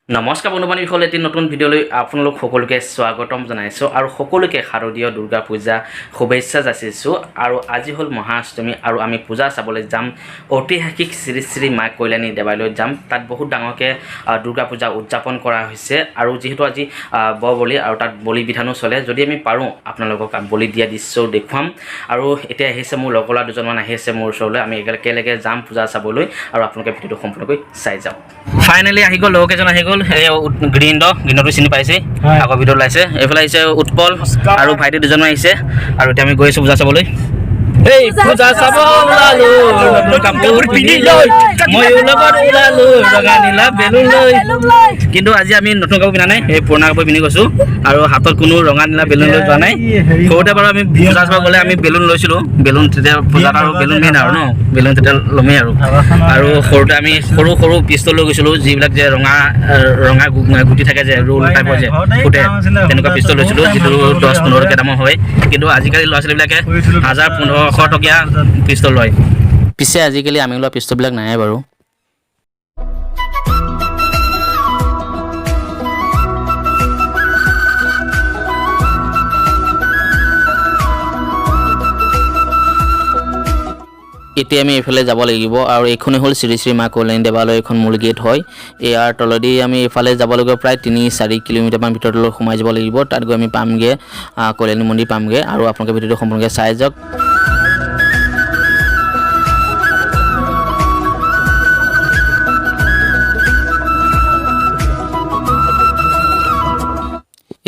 নমস্কাৰ বন্ধু বান্ধৱীসকল, এটি নতুন ভিডিঅ'লৈ আপোনালোক সকলোকে স্বাগতম জনাইছোঁ আৰু সকলোকে শাৰদীয় দুৰ্গা পূজা শুভেচ্ছা যাচিছোঁ। আৰু আজি হ'ল মহাষ্টমী আৰু আমি পূজা চাবলৈ যাম। ঐতিহাসিক শ্ৰী শ্ৰী মা কল্যাণী দেৱালয়ত যাম। তাত বহুত ডাঙৰকৈ দুৰ্গা পূজা উদযাপন কৰা হৈছে আৰু যিহেতু আজি বৰ বলি আৰু তাত বলি বিধানো চলে, যদি আমি পাৰোঁ আপোনালোকক বলি দিয়া দৃশ্যও দেখুৱাম। আৰু এতিয়া আহিছে মোৰ লগৰ ল'ৰা দুজনমান আহি আছে মোৰ ওচৰলৈ, আমি একেলগে যাম পূজা চাবলৈ আৰু আপোনালোকে ভিডিঅ'টো সম্পূৰ্ণকৈ চাই যাওক। ফাইনেলি আহি গ'ল লগৰ কেইজন আহি গ'ল। এই গ্ৰীণটো চিনি পাইছে, আগৰ ভিডিঅ' ওলাইছে। এইফালে আহিছে উৎপল আৰু ভাইটি দুজনো আহিছে আৰু এতিয়া আমি গৈ আছোঁ পূজা চাবলৈ। এই পূজা চাব ওলালো নতুন কাপোৰ পিন্ধি লৈ, ময়ো লগত ওলালো ৰঙা নীলা বেলুন লৈ। কিন্তু আজি আমি নতুন কাপোৰ পিন্ধা নাই, এই পুৰণা কাপোৰ পিন্ধি গৈছোঁ আৰু হাতত কোনো ৰঙা নীলা বেলুন লৈ যোৱা নাই। সৰুতে বাৰু আমি পূজা চাব গ'লে আমি বেলুন লৈছিলোঁ, বেলুন তেতিয়া পূজাত আৰু বেলুন মেইন আৰু ন, বেলুন তেতিয়া ল'মেই আৰু। আৰু সৰুতে আমি সৰু সৰু পিষ্টল লৈ গৈছিলোঁ, যিবিলাক যে ৰঙা ৰঙা গুটি থাকে যে ৰোল টাইপৰ যে ফুটে, তেনেকুৱা পিষ্টল লৈছিলোঁ, যিটো 10-15 টকীয়া দামৰ হয়। কিন্তু আজিকালি ল'ৰা ছোৱালীবিলাকে 1000-1500 টকীয়া পিষ্টল লয়। পিছে আজিকালি আমি লোৱা পিষ্টলবিলাক নাইয়ে বাৰু। এতিয়া আমি এইফালে যাব লাগিব আৰু এইখনেই হ'ল শ্ৰী শ্ৰী মা কল্যাণী দেৱালয়, এইখন মূল গেট হয়। ইয়াৰ তলেদি আমি এইফালে যাব লাগিব, প্ৰায় 3-4 কিলোমিটাৰমান ভিতৰলৈ সোমাই যাব লাগিব। তাত গৈ আমি পামগৈ, কল্যাণী মন্দিৰ পামগৈ। আৰু আপোনালোকে ভিডিঅ'টো সম্পূৰ্ণকৈ চাই যাওক।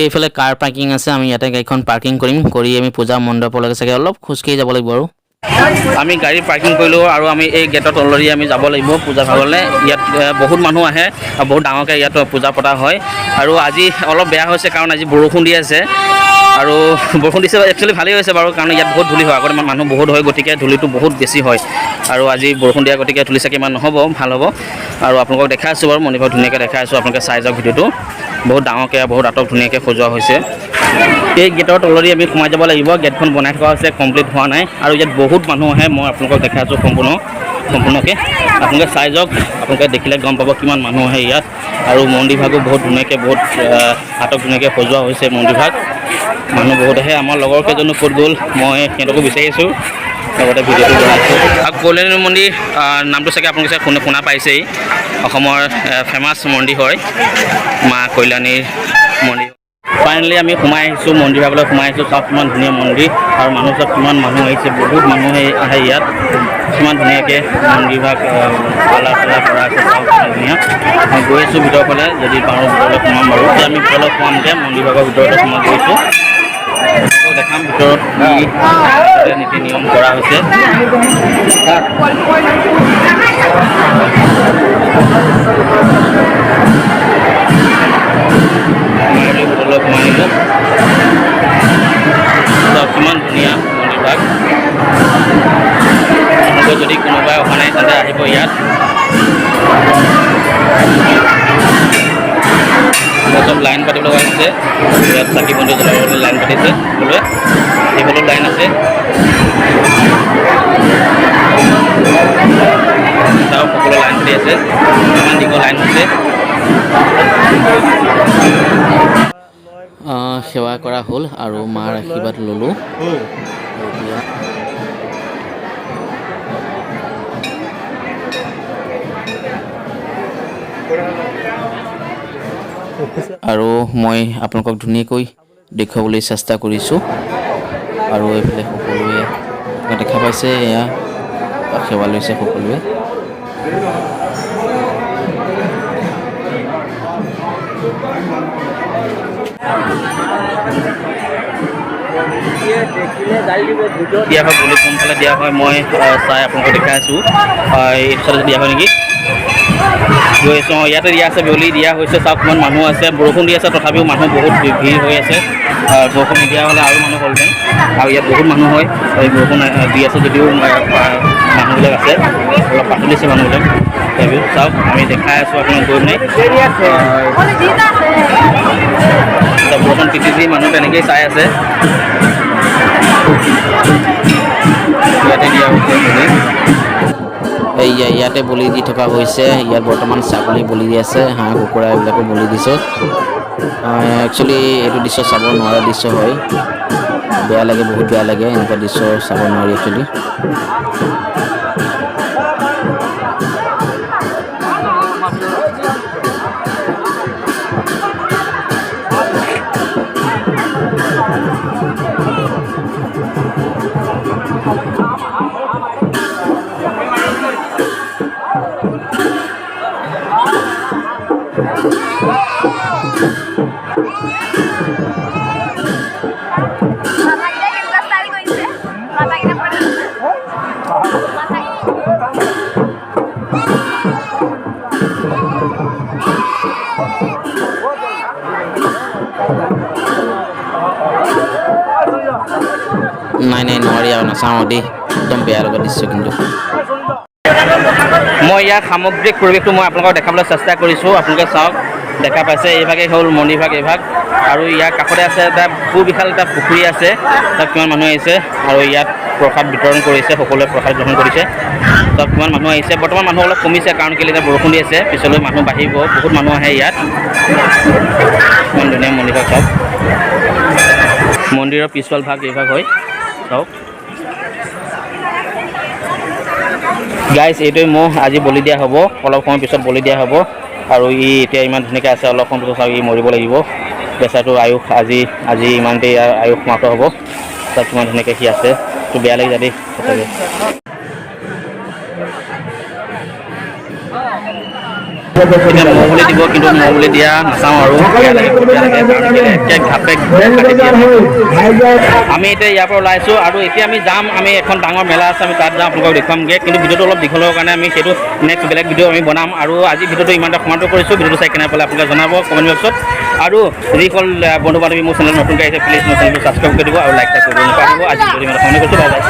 এইফালে কাৰ পাৰ্কিং আছে, আমি ইয়াতে গাড়ীখন পাৰ্কিং কৰিম, কৰি আমি পূজা মণ্ডপলৈকে চাগে অলপ খোজকাঢ়ি যাব লাগিব। আৰু আমি গাড়ী পাৰ্কিং কৰিলোঁ আৰু আমি এই গেটৰ তলেদি আমি যাব লাগিব পূজা ভাগলৈ। ইয়াত বহুত মানুহ আহে আৰু বহুত ডাঙৰকৈ ইয়াত পূজা পতা হয়। আৰু আজি অলপ বেয়া হৈছে কাৰণ আজি বৰষুণ দি আছে আৰু বৰষুণ দিছে একচুৱেলি ভালেই হৈছে বাৰু, কাৰণ ইয়াত বহুত ধূলি হয়। আগতে মানুহ বহুত হয়, গতিকে ধূলিটো বহুত বেছি হয়। আৰু আজি বৰষুণ দিয়া গতিকে ধূলি চাগে ইমান নহ'ব, ভাল হ'ব। আৰু আপোনালোকক দেখাই আছোঁ বাৰু, মন্দিৰভাগ ধুনীয়াকৈ দেখাই আছোঁ, আপোনালোকে চাই যাওক ভিডিঅ'টো। বহুত ডাঙৰকৈ বহুত আটক ধুনীয়াকৈ সজোৱা হৈছে। এই গেটৰ তলেদি আমি সোমাই যাব লাগিব। গেটখন বনাই থকা হৈছে, কমপ্লিট হোৱা নাই। আৰু ইয়াত বহুত মানুহ আহে, মই আপোনালোকক দেখাই আছোঁ সম্পূৰ্ণকৈ আপোনালোকে চাই যাওক। আপোনালোকে দেখিলে গম পাব কিমান মানুহ আহে ইয়াত। আৰু মন্দিৰভাগো বহুত ধুনীয়াকৈ বহুত আটক ধুনীয়াকৈ সজোৱা হৈছে মন্দিৰভাগ। মানুহ বহুত আহে। আমাৰ লগৰ কেইজনো ক'ত গ'ল, মই সিহঁতকো বিচাৰি আছোঁ, লগতে ভিডিঅ'টো বনাইছোঁ। আৰু কল্যাণী মন্দিৰ নামটো চাগে আপোনালোকে শুনা পাইছেই, অসমৰ ফেমাছ মন্দিৰ হয় মা কল্যাণীৰ মন্দিৰ। ফাইনেলি আমি সোমাই আহিছোঁ মন্দিৰভাগলৈ, সোমাই আহিছোঁ। চাওক কিমান ধুনীয়া মন্দিৰ আৰু মানুহ চাওক কিমান মানুহ আহিছে, বহুত মানুহ আহে ইয়াত। কিমান ধুনীয়াকৈ মন্দিৰভাগ কালাৰ চালাৰ কৰা আছে, চাওক কিমান ধুনীয়া। আমি গৈ আছোঁ ভিতৰৰ ফালে, যদি পাৰোঁ ভিতৰলৈ সোমাম বাৰু। এতিয়া আমি ভিতৰলৈ সোমামগৈ, মন্দিৰভাগৰ ভিতৰতে সোমাই গৈছোঁ। দেখাম ভিতৰত কি নীতি নিয়ম কৰা হৈছে। ভিতৰলৈ সোমাই আহিলোঁ, চাওক কিমান ধুনীয়া মন্দিৰভাগ। আপোনালোকে যদি কোনোবাই অহা নাই তেন্তে আহিব ইয়াত। চব লাইন পাতিব লগা হৈছে ইয়াত, চাকি বন্তি জ্বলাবলৈ লাইন পাতিছে সকলোৱে। সেইফালেও লাইন আছে, চাওক সকলো লাইন পাতি আছে, ইমান দীঘল লাইন হৈছে। সেৱা কৰা হ'ল আৰু মাৰ আশীৰ্বাদ ল'লোঁ। আৰু মই আপোনালোকক ধুনীয়াকৈ দেখুৱাবলৈ চেষ্টা কৰিছোঁ। আৰু এইফালে সকলোৱে দেখা পাইছে, এয়া সেৱা লৈছে সকলোৱে। দিয়া হয় বুলি কোনফালে দিয়া হয় মই চাই আপোনালোকক দেখাই আছোঁ। এইফালে দিয়া হয় নেকি, গৈ আছোঁ। অঁ, ইয়াতে দিয়া আছে, বলি দিয়া হৈছে। চাওক কিমান মানুহ আছে, বৰষুণ দি আছে তথাপিও মানুহ বহুত ভিৰ হৈ আছে। বৰষুণ নিদিয়া হ'লে আৰু মানুহ হ'লহেঁতেন। আৰু ইয়াত বহুত মানুহ হয়, এই বৰষুণ দি আছে যদিও মানুহবিলাক আছে, অলপ পাতলিছে মানুহবিলাক। তথাপিও চাওক আমি দেখাই আছোঁ আপোনাক গৈ পিনে। বৰষুণ তিতি তিতি মানুহ তেনেকেই চাই আছে। ইয়াতে দিয়া হৈছে বলি। এই ইয়াতে বলি দি থকা হৈছে। ইয়াত বৰ্তমান ছাগলী বলি দি আছে, হাঁহ কুকুৰা এইবিলাকো বলি দিছে। একচুৱেলি এইটো দৃশ্য চাব নোৱাৰা দৃশ্য হয়, বেয়া লাগে, বহুত বেয়া লাগে, এনেকুৱা দৃশ্য চাব নোৱাৰি একচুৱেলি। মাথাকেইটা কেনেকুৱা ষ্টাইল কৰিছে, মাথাকেইটা মাথা। নাই নাই, নোৱাৰি আৰু, নাচাওঁ দেই, একদম বেয়া লগা দৃশ্য কিন্তু। মই ইয়াৰ সামগ্ৰিক পৰিৱেশটো মই আপোনালোকক দেখাবলৈ চেষ্টা কৰিছোঁ, আপোনালোকে চাওক, দেখা পাইছে। এইভাগেই হ'ল মন্দিৰভাগ এইভাগ, আৰু ইয়াৰ কাষতে আছে এটা সুবিশাল এটা পুখুৰী আছে, তাত কিমান মানুহ আহিছে আৰু ইয়াত প্ৰসাদ বিতৰণ কৰিছে, সকলোৱে প্ৰসাদ গ্ৰহণ কৰিছে। তাত কিমান মানুহ আহিছে, বৰ্তমান মানুহ অলপ কমিছে, কাৰণ কেলৈ এতিয়া বৰষুণ দি আছে, পিছলৈ মানুহ বাঢ়িব, বহুত মানুহ আহে ইয়াত। ইমান ধুনীয়া মন্দিৰভাগ চাওক, মন্দিৰৰ পিছফাল ভাগ এইভাগ হয়, চাওক। গাইজ, এইটোৱে ম'হ আজি বলি দিয়া হ'ব, অলপ সময় পিছত বলি দিয়া হ'ব। আৰু ই এতিয়া ইমান ধুনীয়াকৈ আছে, অলপ সময় পিছত চাওক ই মৰিব লাগিব। বেচাৰটোৰ আয়ুস আজি ইমানতেই ইয়াৰ আয়ুস সমাপ্ত হ'ব। তাত কিমান ধুনীয়াকৈ সি আছে, তো বেয়া লাগি যায় দেই সঁচাকৈ। এতিয়া ম'হ বলি দিব, কিন্তু ম'হ বলি দিয়া নাচাওঁ আৰু, বেয়া লাগে, বহুত বেয়া লাগে, কাৰণ কেলৈ একে ঘাপে কাটি দিয়ে। আমি এতিয়া ইয়াৰ পৰা ওলাইছোঁ আৰু এতিয়া আমি যাম, আমি এখন ডাঙৰ মেলা আছে, আমি তাত যাম, আপোনালোকক দেখুৱামগৈ। কিন্তু ভিডিঅ'টো অলপ দীঘল হোৱাৰ কাৰণে আমি সেইটো নেক্সট বেলেগ ভিডিঅ' আমি বনাম। আৰু আজি ভিডিঅ'টো ইমানতে সমাপ্ত কৰিছোঁ। ভিডিঅ'টো চাই কেনে পালে আপোনালোকে জনাব কমেণ্ট বক্সত। আৰু যিসকল বন্ধু বান্ধৱী মোৰ চেনেল নতুনকৈ আহিছে, প্লিজ মোৰ চেনেলটো ছাবস্ক্ৰাইব কৰি দিব আৰু লাইক এটা কৰিব নাপাহৰিব। আজি ভিডিঅ'টো ইমানতে সমাপ্ত কৰিছোঁ, বাই বাই।